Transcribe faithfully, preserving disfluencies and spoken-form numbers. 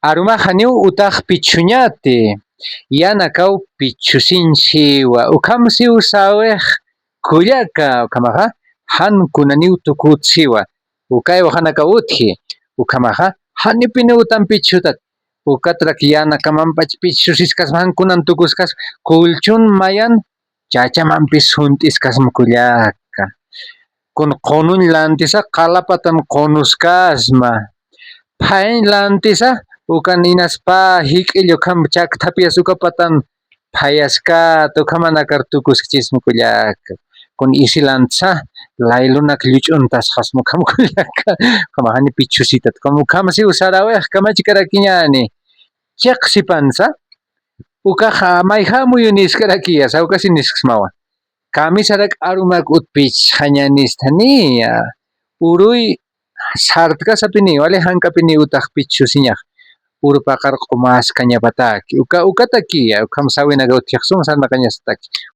Arumax janiw utax pichhuñati, yanakaw pichhusiñ siwa, ukham siw sawix kullaka, ukhamaxa jan kunaniw tukut siwa, uka iwaxanakaw utji, ukhamaxa janipiniw utam pichhutat, ukatrak yanakamampach pichhusiskasma jan kunan tukuskasma, kullchun mayan chachamampis sunt'iskasma kullaka. Kun qunuñ lantisa qalapatan qunuskasma. Phayañ lantisa ukan inaspa jik'illukhamp chakthapiyas ukapatan phayaskat ukhamanakar tukuskchisma kullaka. Kun isi lantsa laylunak lluch'untasxasma ukham kullaka. Ukhama jani pichhusitat. Ukhama siw sarawix kamachkarakiñani. Chiqsipansa ukaxa mayjämuyu niskarakiya, sawkasi nisksmawa. Kamisarak arumak utpichxañanistaniya. Uruy sartkasapini wali jank'apini utax pichhusiñax. Urpaqar q'umaskañapataki uka ukatakiya ukham sawinaka utjix sum sarnaqañasataki.